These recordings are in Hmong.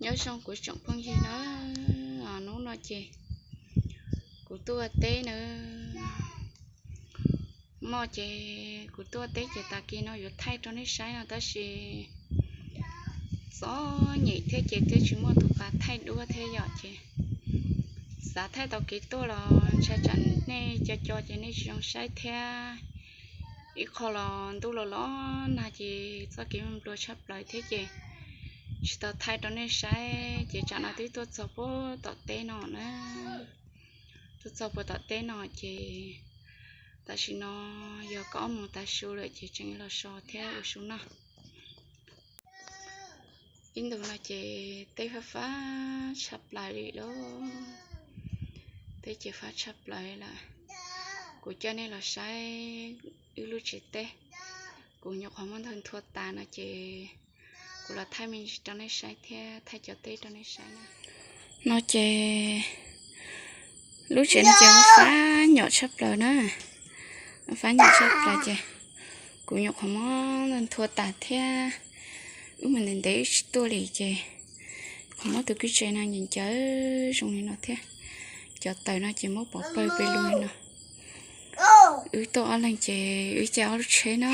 Nyob zoo kuv tsoom phooj ywg na, hnub no ces kuv tuaj teb na. Moj ces kuv tuaj teb ces tas kis no yuav thaij rau nej saib no tab sis txom nyem thiab ces twb tsis muaj tus pas thaij duab thiab yom ces xav thaij tau kev tuaj los ntshai tsam nej co co ces nej tsis zoo saib thiab. Ib qho los ntuj los los nag ces txoj kev nplua tshaj plaws thiab ces tsis tau thaij rau nej saib ces tsam no twb tuaj txog puag tom teb no na. Tuaj txog puag tom teb no ces tam sim no yog kaum ob moos tav su lawm ces tseem los so thiab ua su noj. Ib ntus no ces teb fab fab tshaj plaws li lauj. Teb ces fab tshaj plaws lawm. Kuv coj nej los saib wb lub tsev teb. Kuv nyuam qhuav muab ntag nthua tas no ces kuv los thaij me ntsis rau nej saib thiab thaij cov teb rau nej saib na. No ces lub tsev no ces fab nyom tshaj plaws na. Fab nyom tshaj plaws ces kuv nyuam qhuav muab ntag nthua tas thiab. Wb mus ntev ntev wb tsis tuaj li ces qhov muab tus kwj tse no ncaws ncaws zoo li no thiab. Cov taws no ces muab pov pawg pes lug li no. Wb tuaj ob leeg ces wb caij ob lub tsheb na.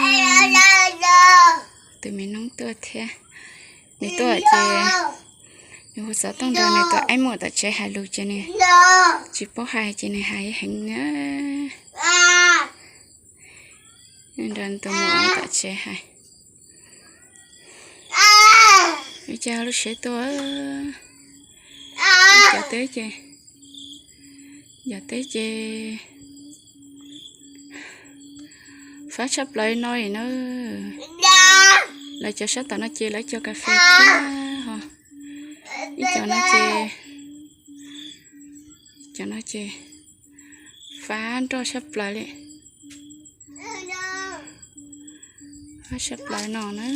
Tus me noob tuaj thiab. Nws tuaj ces nws hu xov tooj nrog nws tus aib muam tom tsev hais lus ces nws tsis paub hais ces nws hais heev na. Nrog tus muam tom tsev hais. Wb caij ob lub tsheb tuaj. Cov teb ces, cov teb ces fab tshaj plaws no li na. Lawv cov sab tom no ces lawv cog kas fes thiab ho. Ib cov no ces, cov no ces fab nroj tshaj plaws li. Fab tshaj plaws no na.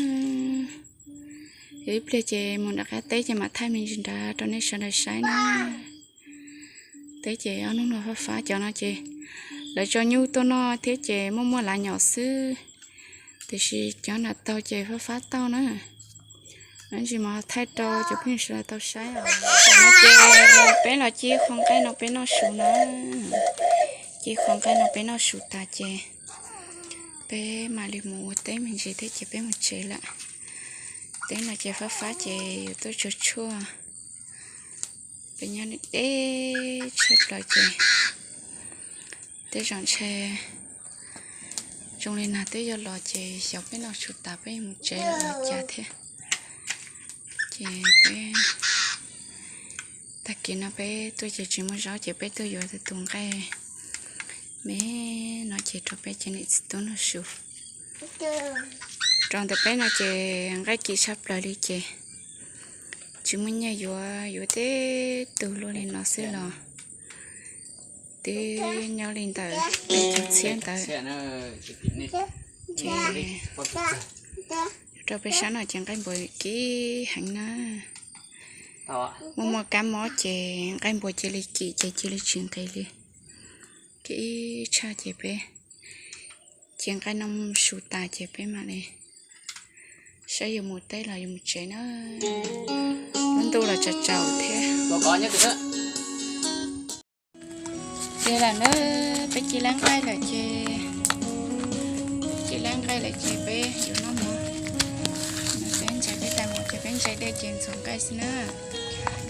Ib pliag ces mus nram qab teb ces mam thaij me ntsis nrad rau nej sawv daws saib na. Teb ces ob hnub no fab fab cov no ces lawv tso nyuj tuaj noj thiab ces muaj muaj lav nyom xwb. Tiam sis cov nram taug ces fab fab tau na. Ib ntsis mas thaij rau cov phooj ywg sawv daws tau saib os. Tam no ces peb los ci qho nqaij no peb noj su na. Ci qho nqaij no peb noj su tas ces peb mam li mus ua teb me ntsis thiab ces peb mus tsev lawm. Teb no ces fab fab ces yuav tuaj tsuag tshuaj. Peb nyob deb tshaj plaws ces tej zaum ntshe zoo li nag twb yuav los ces xyov peb noj su tas peb mus tsev lawm los cas thiab. Ces peb, tag kis no peb tuaj ces tsis muaj zaub ces peb tuaj yuav tus nqaij me no ces rau peb cov niam txiv tub noj su. Rau ntawm peb no ces nqaij kim tshaj plaws li ces tsis muaj nyiaj yuav, yuav teb tug luaj li no xwb los twb nyob li ntawm peb caug txhiab ntawd. Ces rau peb sab no ces nqaij npua kim heev na. Muaj muaj kab mob ces nqaij npua cia li kim ces cia li tsis nqis li. Ces ib tshaj ces peb cia nqaij noj su tas ces peb mam li saib yuav mus teb los yuav mus tsev na. Lub ntuj los tsaus tsaus thiab. Ces lam na, peb ci lab nqaij lawm ces, ci lab nqaij lawm ces peb yuav noj mov. Peb ntsaig peb tais mov ces peb ntsaig dej ces ntxuav nqaij xwb na.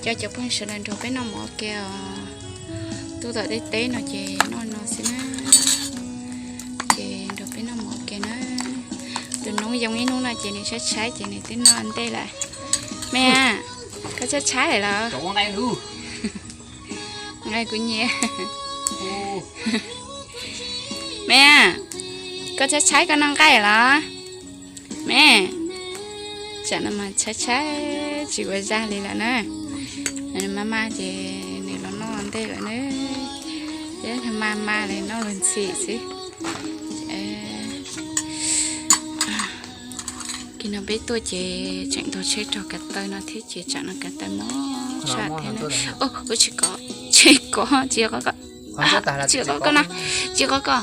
Cov, cov phooj ywg sawv daws nrog peb noj mov ua ke os. Tuaj tom tej teb no ces noj no xwb na. Ces nrog peb noj mov ua ke na. Tus noob yoo ib hnub no ces nws tshaib tshaib ces nws twb noj ntej lawm. Me, koj tshaib tshaib los? Nqaij kuv nyiam. Me, koj tshaib tshaib koj noj nqaij los? Me, tsam no mas tshaib tshaib tsis ua zaj li lawm na. Maj maj ces nws los noj ntej lawm na. Peb mas mas li noj luag ntxhi xwb. Kis no peb tuaj ces tseem ntog tsheb rau kav taw no thiab ces tsam no kav taw mob tshaj thiab na. Ua tsis kov, tsis kov, tsis kov, tsis kov koj no, tsis kov koj,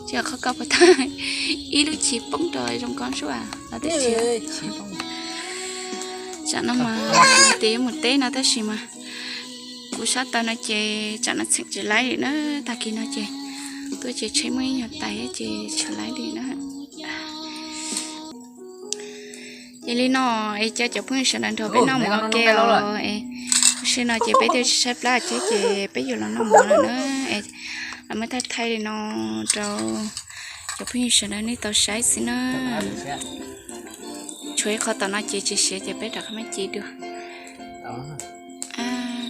tsis kov koj puas tau ib lub chis poob rau zoo koj ntsuab los twb tsis Tsam no mas tias yuav mus teb no tab sis mas kuv sab taw no ces tsam no txheem tsis laib li na. Tag kis no ces tuaj ces tsheb muaj ib nyuag tais ces tsis laib li na. Ces li no es cov cov phooj ywg sawv daws nrog peb noj mov ua ke os. Tam sim no ces peb twb tsis tshaib plab thiab ces peb yuav los noj mov lawm na. Es los muab thaij thaij li no rau cov phooj ywg sawv daws nej tau saib xwb na. Tshuav ib qho tom no ces tsis siav ces peb rov qab muab ci dua.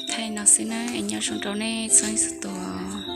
Thaij no xwb na es nyob zoo rau nej txhua leej txhua tus.